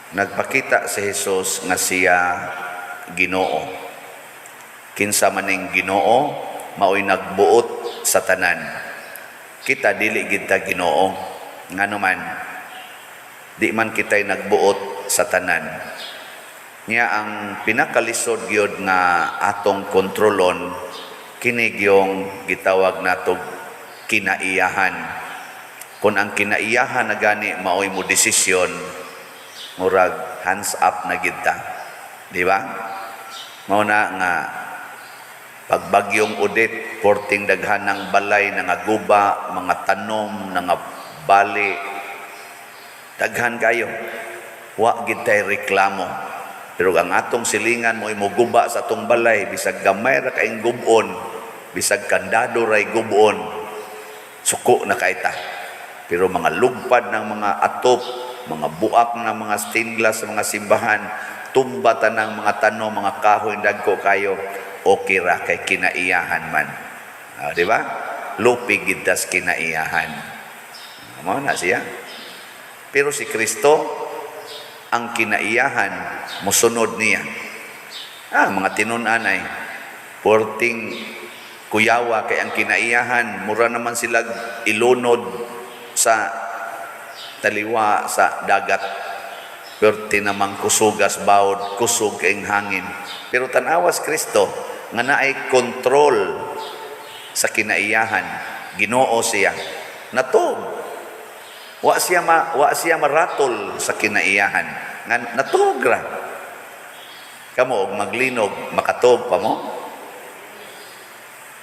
Nagpakita si Jesus nga siya Ginoo. Kinsa maning Ginoo, maoy nagbuot sa tanan. Kita dili gid ta Ginoo. Ngano man, di man kita'y nagbuot sa tanan. Nya ang pinakalisod gyud nga atong kontrolon kini gyung gitawag nato kinaiyahan. Kung ang kinaiyahan na gani maoy mo desisyon, murag hands up na gid ta. Di ba? Mao na nga pagbagyong Odette, porting daghan ng balay nangaguba, mga tanom, bali, daghan kayo. Wa gid tay reklamo. Pero ang atong silingan mo muguba sa atong balay, bisag gamay ra kaing gubon, bisag kandado ray gubon, suko na kay ta. Pero mga lugpad ng mga atop, mga buak ng mga stained glass sa mga simbahan, tumba tanang mga tanom, mga kahoy dagko kayo, okay ra kay kinaiyahan man. Ah, di ba? Lupi gid tas kinaiyahan. Mao na siya. Pero si Kristo, ang kinaiyahan, musunod niya. Ah, mga tinun-an ay, porting kuyawa kay ang kinaiyahan, mura naman sila ilunod sa taliwa sa dagat. Perti namang kusugas bawod, kusog kayong hangin. Pero tanawas Kristo, nga naay kontrol sa kinaiyahan. Ginoo siya. Natog. Wa siya maratol sa kinaiyahan. Nga natog ra. Kamo og maglinog, makatog pa mo?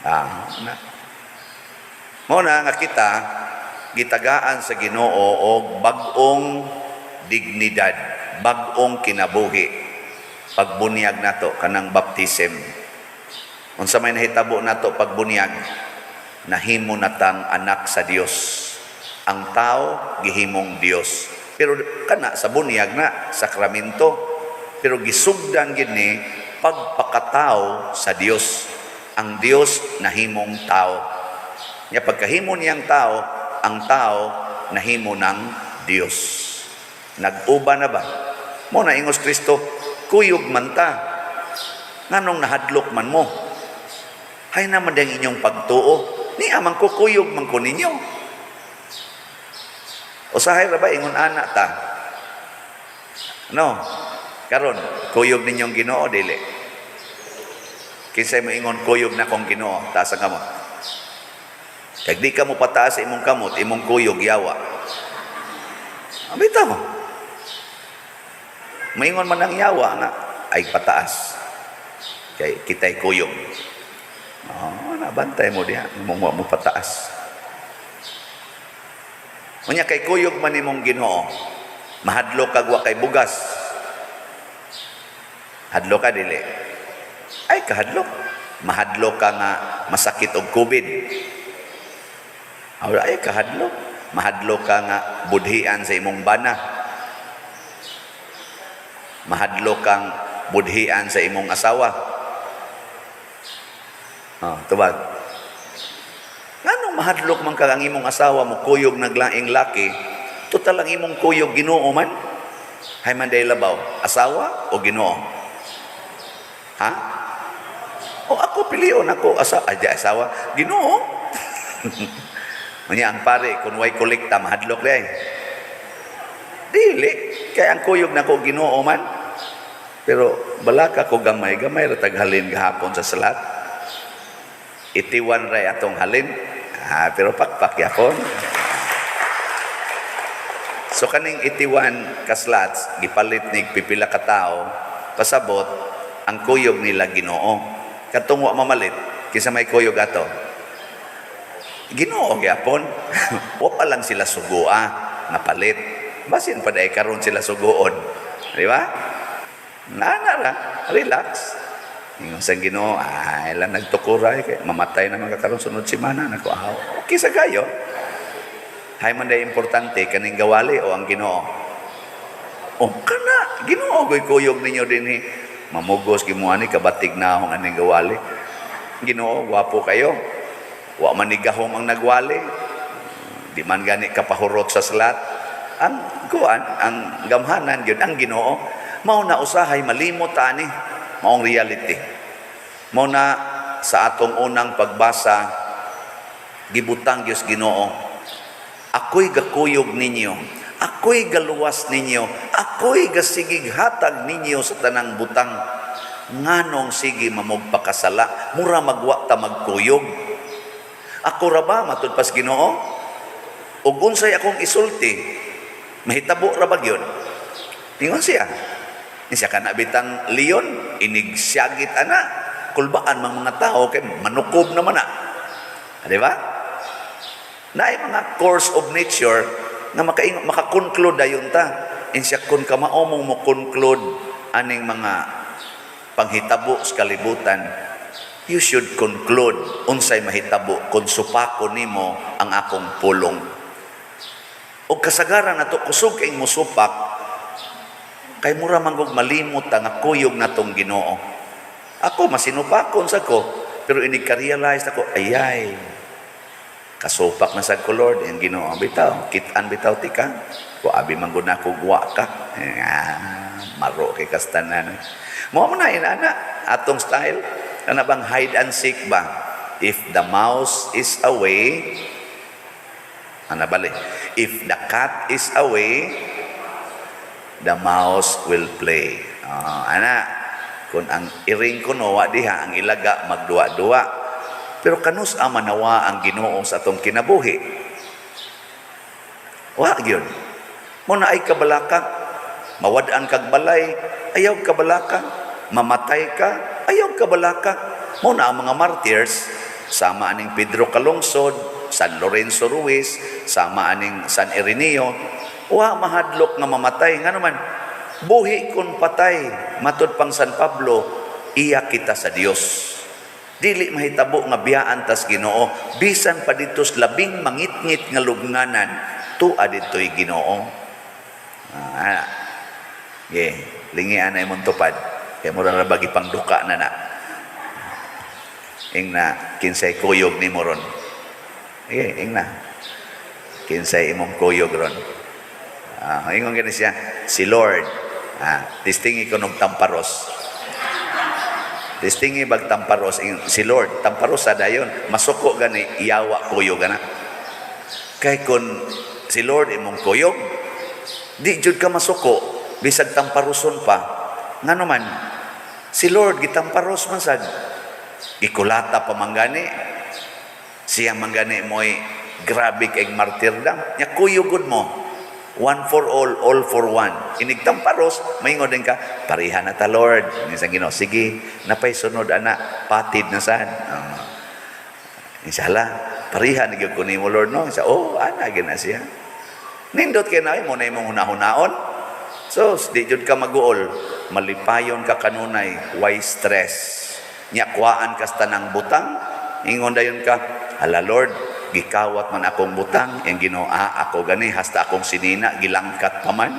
Ah, na. Mao na nga kita gitagaan sa Ginoo og bag-ong dignidad, bag-ong kinabuhi. Pagbunyag nato kanang baptism. Unsa may nahitabo nato pagbunyag, nahimo natang anak sa Dios. Ang tao gihimong Dios. Pero kana sa bunyag na sakramento, pero gisugdan gid ni pagpakatao sa Dios. Ang Dios nahimong tao. Nya pagkahimo niyang tao, ang tao nahimo ng Dios. Nag-uba na ba? Mo na ingos Kristo, kuyog man ta. Nganong nahadlok man mo? Hay naman ang inyong pagtuo. Ni amang ko kuyog man ko ninyo. Usahay ra ba ingon ana ta? No. Karon, kuyog ninyong Ginoo dili? Kinsay mo ingon kuyog na kong Ginoo, taas ang kamot. Kag di ka mo pataas sa imong kamot, imong kuyog yawa. Bitaw. Maingon man ang yawa nga ay pataas. Kay kita'y kuyog. Oh, nabantay mo diha, mong mo pataas. Unya kay kuyog man imong Ginoo, mahadlok kag wa kay bugas. Hadlok ka dili? Ay kahadlok. Mahadlok ka nga masakit og COVID. Ay kahadlok. Mahadlok ka nga budhian sa imong bana. Mahadlok kang budhian sa imong asawa. Oh, tubag. Nganong mahadlok man ka ang imong asawa mo kuyog naglaing laki, total ang imong kuyog Ginoo man. Hay man day labaw, asawa o Ginoo? Ha? O ako pilion ako asa ay asawa, Ginoo. Unya ang pare kung way kolekta mahadlok day. Dili kay ang kuyog nako Ginoo man. Pero balaka ko gamay, gamay ra taghalin gahapon sa salat. Itiwan ray atong halin. Ah, pero pakpak yapon. So kaning 81 ka slots gipalit ni pipila ka tawo, pasabot ang kuyog nila Ginoo. Katong wa mamalit, kinsa may kuyog ato? Ginoo gyapon. Wa pa lang sila sugua nga palit. Basin pa day karon sila suguon. Di ba? Nana ra, relax. Ingon sa Ginoo, ay lang nagtukuray kay mamatay naman ka karon sunod semana nako. Ah, okay sa kayo. Hay man day importante kaning gawali o ang Ginoo? O kana Ginoo goy kuyog ninyo dinhi. Mamugos gimuha ni kabatig na akong aning gawali. Ginoo, gwapo kayo. Wa man ni gahom ang nagwali. Di man gani kapahurot sa slat. Ang kuan, ang gamhanan gyud ang Ginoo. Mao na usahay malimot ani maong reality. Mao na sa atong unang pagbasa, gibutang Dios Ginoo, "Ako'y gakuyog ninyo, ako'y galuwas ninyo, ako'y gasigig hatag ninyo sa tanang butang. Nganong sige mamog pakasala, mura magwa ta magkuyog? Ako ra ba?" matud pas Ginoo. "Ug unsay akong isulti, mahitabo ra ba gyud?" Ingon siya. Siya kana bitang leon, inig siyagit ana, kulbaan mang mga tao kay manukob naman na. Di ba? Naay mga course of nature nga makaingon, makakonclude dayon ta. Insya kun kamao mong mo conclude aning mga panghitabo sa kalibutan, you should conclude unsay mahitabo kung supako nimo ang akong pulong. Og kasagaran nato, kusog kay musupak kay mura man gug malimot ta nga kuyog natong Ginoo. Ako masinupakon sa ko, pero inig ka-realize ako, ayay, kasupak na sad ko, Lord. Ang Ginoo bitaw, kit-an bitaw tika. Ko abi man gud nako guwa ka. Ah, maro kay kastanan. Mo mo na inana atong style kana bang hide and seek ba? If the mouse is away, ano bali? If the cat is away, the mouse will play. Ah, ana, kung ang iring kuno wa diha, ang ilaga magduwa-duwa. Pero kanus ama nawa ang Ginoo sa atong kinabuhi? Wa gyud. Mo na ay kabalaka. Mawad-an kag balay, ayaw kabalaka. Mamatay ka, ayaw kabalaka. Mo na ang mga martyrs, sama aning Pedro Calungsod, San Lorenzo Ruiz, sama aning San Ireneo, wa mahadlok nga mamatay. Nga naman, buhi kun patay, matud pang San Pablo, iya kita sa Dios. Dili mahitabo nga biyaan tas Ginoo, bisan pa dito sa labing mangitngit nga lubnganan, tua dito'y Ginoo. Ah, ge, lingian na imong tupad. Kay mura ra bagi pangduka na na. Ing na kinsay kuyog nimo ron? Sige, ing na. Kinsay imong kuyog ron? Ah, ingon gani siya, si Lord. Ah, tistingi ko nung tamparos. Tistingi bag tamparos, si Lord, tamparos sa dayon, masuko gani, iyawa kuyog ana. Kay kun si Lord imong kuyog, di jud ka masuko, bisag tamparoson pa. Ngano man, si Lord gitamparos man sad. Gikulata pa man gani. Siya man gani mo'y grabe kay martyrdom. Nya kuyog mo. One for all for one. Inig tamparos, maingon din ka, "Pareha na ta, Lord." Minsan Ginoo, "Sige, napay sunod ana, patid na sad." Inshallah, pareha na gyud ko nimo, Lord, no? Sa, oh, ana gyud na siya. Nindot kay na mo na imong hunahunaon. So, di jud ka maguol, malipayon ka kanunay, why stress? Nya kuhaan kas tanang butang, ingon dayon ka, "Hala Lord, gikawat man akong butang." Ang Ginoo, "Ah, ako gani hasta akong sinina gilangkat pa man."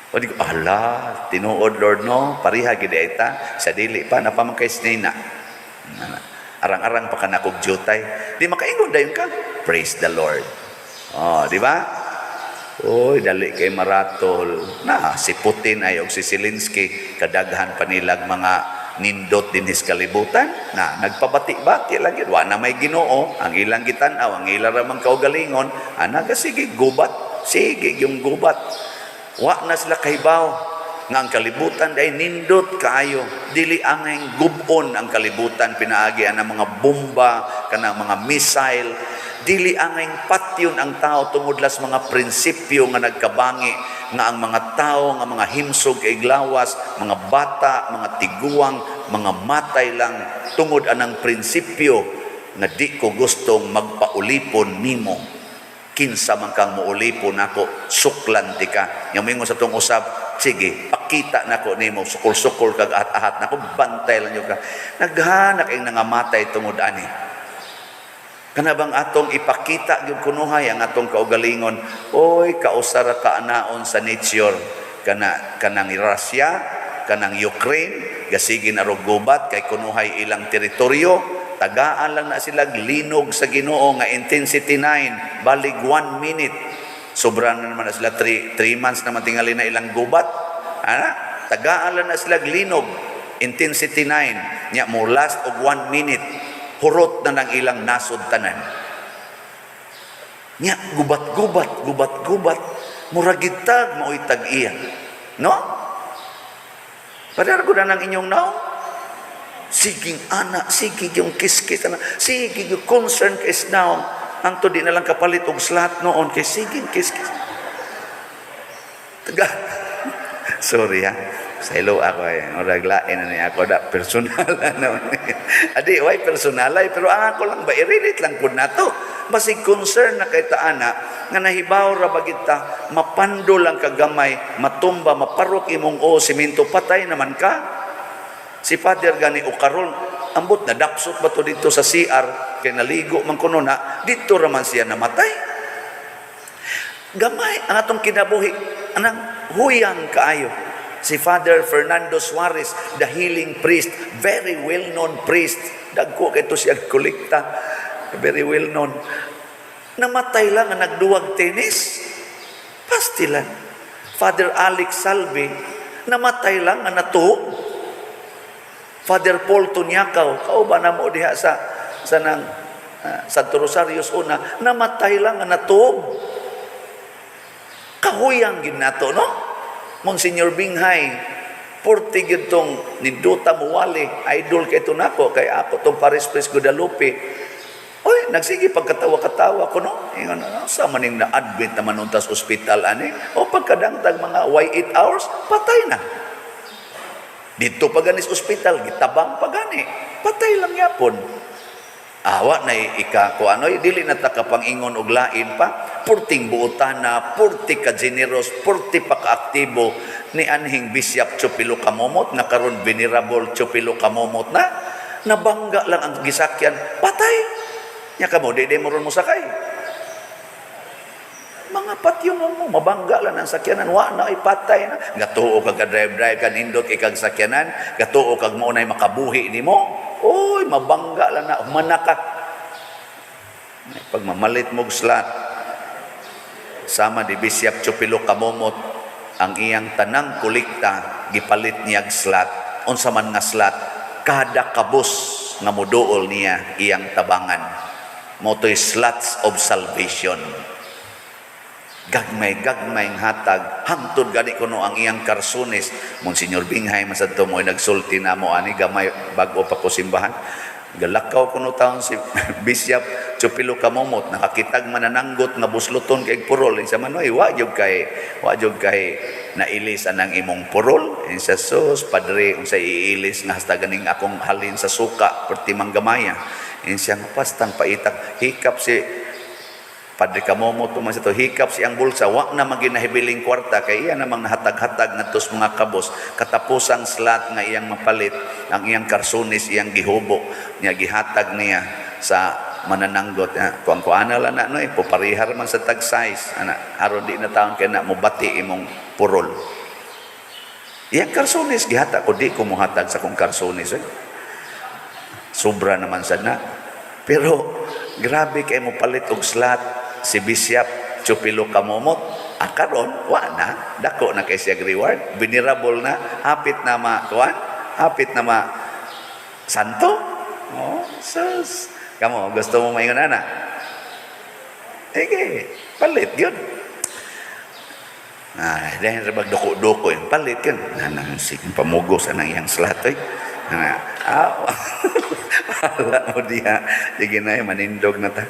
O di ko, "Ala, tinuod Lord no, pareha gid ita sa dili pa napa man kay sinina. Arang-arang pa ka na kog jutay." Di makaingon dayon ka, "Praise the Lord." Oh, di ba? Oy, dali kay maratol. Na, si Putin ay og si Zelensky, kadaghan pa nilag mga nindot dinhis kalibutan. Na, nagpabati-bati lang yun. Wa na may Ginoo. Ang ilang gitan-aw, ang ilang ramang kaugalingon. Ana, sige, gubat. Sige, yung gubat. Wa na sila kahibaw nga ang kalibutan ay nindot kaayo, dili angay gubon ang kalibutan pinaagi ang mga bomba kanang mga missile, dili angay patyon ang tao tungod las mga prinsipyo nga nagkabangi nga ang mga tao nga mga himsog kay glawas, mga bata, mga tiguang, mga matay lang tungod anang prinsipyo nga di ko gustong magpaulipon nimo, kinsa man kang muulipon nako, suklan ti ka. Yang moingon sa tong usab, "Sige, pakita nako nimo, sukol-sukol kag ahat-ahat nako, bantay lang ka." Naghanak ang nangamatay tungod ani. Kana bang atong ipakita gyud kunuhay ang atong kaugalingon? Oy, kausara ka anaon sa nature kana kanang Russia, kanang Ukraine, gasigin arog gubat kay kunuhay ilang teritoryo. Tagaan lang na sila linog sa Ginoo nga intensity 9, balig 1 minute. Sobra na naman na sila, 3 months naman tingali na ilang gubat. Ana, tagaan lang na sila linog. Intensity 9. Nya mo last og 1 minute. Hurot na ng ilang nasod tanan. Nya gubat-gubat, gubat-gubat. Murag gitag mao'y tag-iya. No? Padar ko na ng inyong naong. Siging ana, sige yung kiskis ana, sige yung concern kay naong. Anto di na lang kapalit og slot noon kay siging kiskis. Taga. Sorry ha. Sa ilo ako eh. Murag lain na niya ako da personal ano. Adi way personal ay, pero ang ako lang ba, i-relate lang pud nato. Basig concern na kay ta ana nga nahibaw ra ba kita mapando lang kagamay, matumba, maparok imong o simento, patay naman ka. Si Father gani o karon ambot na dapsot ba to dito sa CR kay naligo man kuno na dito ra man siya namatay. Gamay ang atong kinabuhi, anang huyang kaayo. Si Father Fernando Suarez, the healing priest, very well-known priest. Dagko kay to siya kolekta. Very well known. Namatay lang ang nagduwag tennis. Pastilan. Father Alex Salve, namatay lang ang natuog. Father Paul Tunyakaw, kauban na mo diha sa nang Santo Rosarios una, namatay lang ang natuog. Kahuyang ginato, no? Monsignor Binghay, porti gyud tong ninduta mo wali, idol kay nako, kay ako tong Paris Priest Guadalupe. Oy, nagsige pagkatawa-katawa ko, no? Ingon, ano, sa maning na-admit naman unta sa ospital ani. O pagkadangtag mga y 8 hours, patay na. Dito pa gani sa ospital, gitabang pa gani. Patay lang yapon. Awa na ika ko ano, dili na ta kapangingon og lain pa. Purting buotana, purti ka generous, purti pa kaaktibo ni anhing Bishop Chupilo Kamomot na karon Venerable Chupilo Kamomot na nabangga lang ang gisakyan, patay. Nya kamo di di mo ron mosakay. Mga patyo mo, mabangga lang ang sakyanan, wa na ay patay na. Gatuo kag drive-drive ka, nindot kay kag sakyanan, gatuo kag mo nay makabuhi nimo. Oy, mabangga lang na, humana ka. Pag mamalit mo slot, sama di Bishop Chupilo Kamomot, ang iyang tanang kolekta, gipalit niyag slot. Unsa man nga slot, kada kabus nga moduol niya iyang tabangan. Motoy slots of salvation. Gagmay gagmay ang hatag hangtod gani kuno ang iyang karsunis. Monsignor Binghay man sad to mo nagsulti na mo ani gamay bag-o pa ko simbahan. Galakaw kuno taon si Bishop Chupilo Kamomot, nakakitag manananggot nga busloton kay purol. Sa manoy, wa jud kay nailis anang imong purol. Sa sus, padre, unsa iilis nga hasta ganing akong halin sa suka perti manggamaya. Siya nga pastang paitak hikap si Padre Kamomo tuman sa to, hikap siyang bulsa, wa na maginahibiling kwarta kay iya namang nahatag-hatag ngadto sa mga kabos. Katapusang slot nga iyang mapalit, ang iyang karsunis iyang gihubo niya, gihatag niya sa manananggot. Ya, kuang kuana lang na no eh, puparihar man sa tag size ana aron di na taon kay na mobati imong purol. Iyang karsunis gihatag ko, di ko mohatag sa kong karsunis eh. Sobra naman sad na. Pero grabe kay mo palit og slot si Bishop Chupilo Kamomot. Ah, karon wa na, dako na kay siya reward, venerable na, hapit na ma kuan, hapit na ma santo. Oh, sus. Kamo, gusto mo maingon ana? Sige, palit yun. Ah, dahil ra duko-duko yung palit yun. Nanang sige pamugos anang iyang slot oy. Ah, wala mo diha. Sige na, manindog na ta.